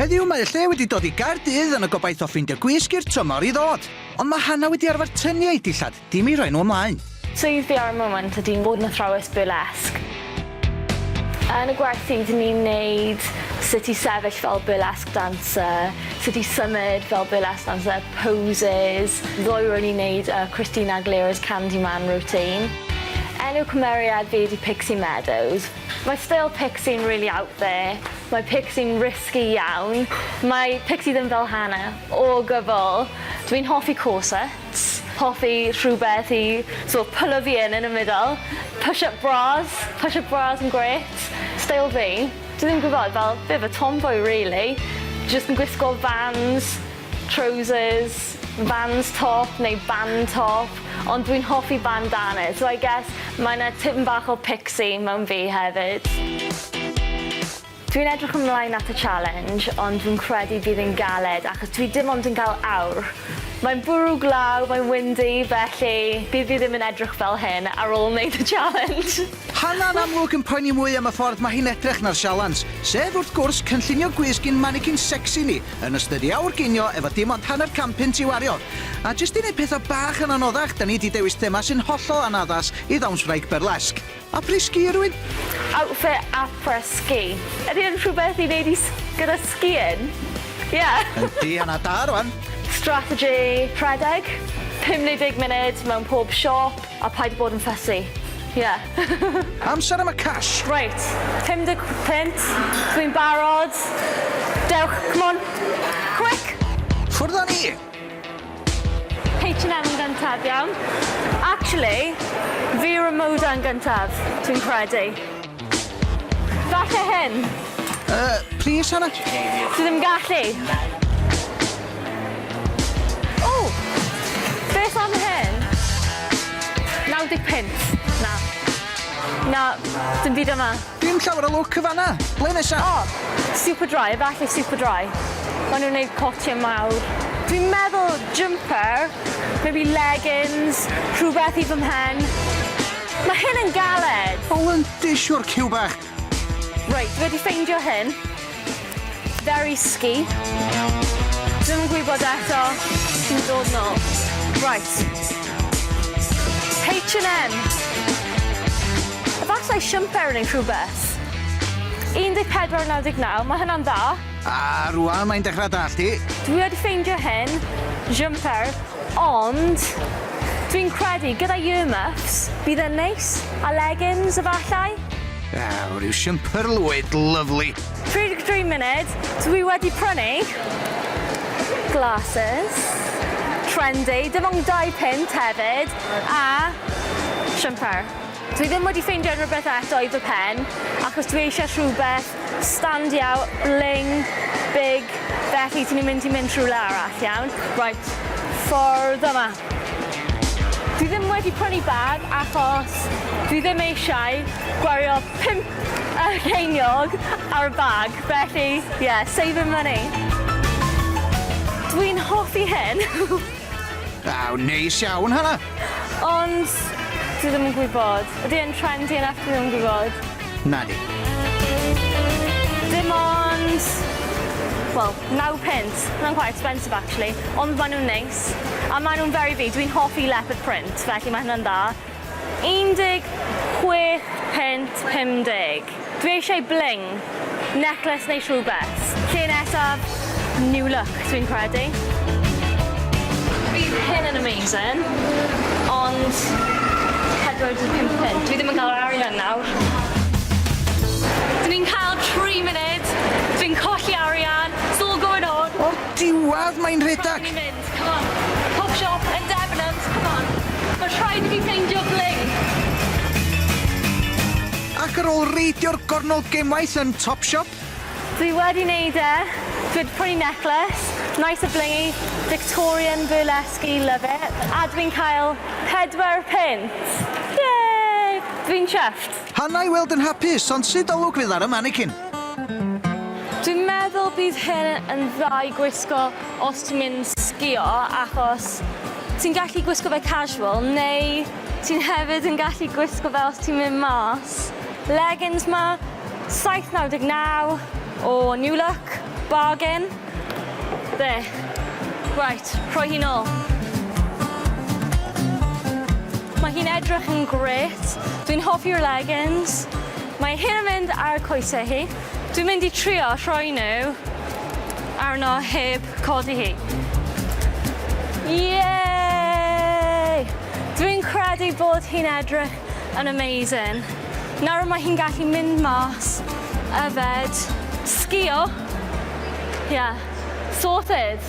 Heddiw mae y lle wedi dod i Gaerdydd yn y gobaith o ffeindio gwisg i'r tymor i ddod. Ond mae Hannah wedi arfer tynnu ei dillad, dim i rhoi nhw ymlaen. Swydd fi ar y moment ydy bod yn athrawes burlesque. Yn y gwersi dyn ni'n neud sut i sefyll fel burlesque dancer, sut i symud fel burlesque dancer, poses. Ddoe ro'n i'n neud y Christina Aguilera's Candyman routine. Enw cymeriad fi ydy Pixie Meadows. Mae steil Pixie'n really out there. Mae Pixie'n risky iawn. Mae Pixie ddim fel Hannah o gwbl. Dwi'n hoffi corsets, hoffi rhywbeth i sort of pulo fi in yn y middle. Push up bras, push up bras yn grêt. Steil fi, dwi ddim yn gwybod, fel bit of a tomboy really. Jyst yn gwisgo Vans, trowsus, Vans top neu band top, ond dwi'n hoffi bandanas, so I guess mae 'na tipyn bach o pixie mewn fi hefyd. Dwi'n edrych ymlaen at y challenge, ond dwi'n credu bydd yn galed achos dwi dim ond yn cael awr. Mae'n bwrw glaw, mae'n windy, felly bydd fi ddim yn edrych fel hyn ar ôl wneud y challenge. Hannah'n amlwg yn poeni mwy am y ffordd mae hi'n edrych na'r sialens, sef wrth gwrs cynllunio gwisg i'n mannequin sexy ni yn ystod ei awr ginio efo dim ond hanner can punt i'w wario. A jyst i neud pethau bach yn anoddach, da ni 'di dewis thema sy'n hollol anaddas i ddawnswraig burlesque. Après-ski rhywun? Outfit après-ski. Ydy e'n rhywbeth i wneud i s- gyda skiing? Ie. Yndi, honna da rwan. Strategy rhedeg, 50 munud mewn pob siop a paid bod yn fussy. Ie. Amser am y cash. Reit, 50 punt, dwi'n barod. Dewch, come on, quick! Ffwrdd â ni! H&M yn gyntaf, iawn. Actually, Vero Moda yn gyntaf, dwi'n credu. Falle hyn. Plis, Hannah? Dwi ddim yn gallu. O! Beth am hyn? 90 punt. Na. Na, dim byd yma. Dim llawer o lwc y fan'na. Ble nesa? O! Superdry, efallai Superdry. Ma' nw'n neud cotie mawr. Dwi'n meddwl jumper, maybe leggings, rhywbeth i fy mhen. Ma' hyn yn galed. O yndi siwr cyw bach. Reit, dwi wedi ffeindio hyn. Very ski. Dwi'm yn gwybod eto. Dwi'n dod nôl. Right. H&M. Efallai siwmper neu rhywbeth. 14.99, mae hynna'n dda. A rwan mae'n dechrau dallt i. Dwi wedi ffeindio hyn, jumper, ond dwi'n credu gyda earmuffs bydd e'n neis, a leggings efallai. Aw, rhyw siwmper lwyd, lyfli. 33 munud, dwi wedi prynu glasses, trendy, dim ond 2 punt hefyd, a siwmper. Dwi ddim wedi ffeindio unrhyw beth eto i fy pen, achos dwi eisiau rhywbeth stand out, bling, big, felly ti'n mynd i mynd rhywle arall, iawn? Right, ffordd yma. Dwi ddim wedi prynu bag achos dwi ddim eisiau gwario 5 ceiniog ar y bag, felly yeah, saving money. Dwi'n hoffi hyn. Aw, neis iawn, Hannah. Ond dwi ddim yn gwybod. Ydy e'n trendy enough? Dwi ddim yn gwybod. Nadi. Dim ond, wel, 9 punt. Ma'n quite expensive actually, ond ma' nw'n neis. A ma' nw'n very fi. Dwi'n hoffi leopard print, felly ma' hynna'n dda. 16 punt 50. Dwi eisiau bling, necklace neu rhywbeth. Lle nesaf, New Look, dwi'n credu. Bydd hyn yn amazing, ond 45 punt. Dwi ddim yn cael yr arian nawr. Dyn ni'n cael 3 munud, dwi'n colli arian, it's all going on. O'r diwedd mae'n rhedeg. Rhaid i ni mynd, come on. Pop shop yn Debenhams, come on. Mae rhaid i fi ffeindio bling. Ac ar ôl reidio'r gornel gemwaith yn Topshop. Dwi wedi neud e. Dwi wedi prynu necklace, nice a blingy, Victorian burlesque, love it. A dwi'n cael 4 punt. Yay! Dwi'n chuffed. Hannah i weld yn hapus, ond sut olwg fydd ar y mannequin? Dwi'n meddwl bydd hyn yn dda i gwisgo os ti'n mynd sgio, achos ti'n gallu gwisgo fe casual, neu ti'n hefyd yn gallu gwisgo fe os ti'n mynd mas. Leggings 'ma, 7.99 o New Look. Bargain. There. Right, rhoi hi nôl. Mae hi'n edrych yn grêt. Dwi'n hoffi'r leggings. Mae hyn yn mynd ar y coesau hi. Dwi'n mynd i trio rhoi nhw arno heb codi hi. Yay! Dwi'n credu bod hi'n edrych yn amazing. Nawr mae hi'n gallu mynd mas, yfed, sgio. Yeah, sorted.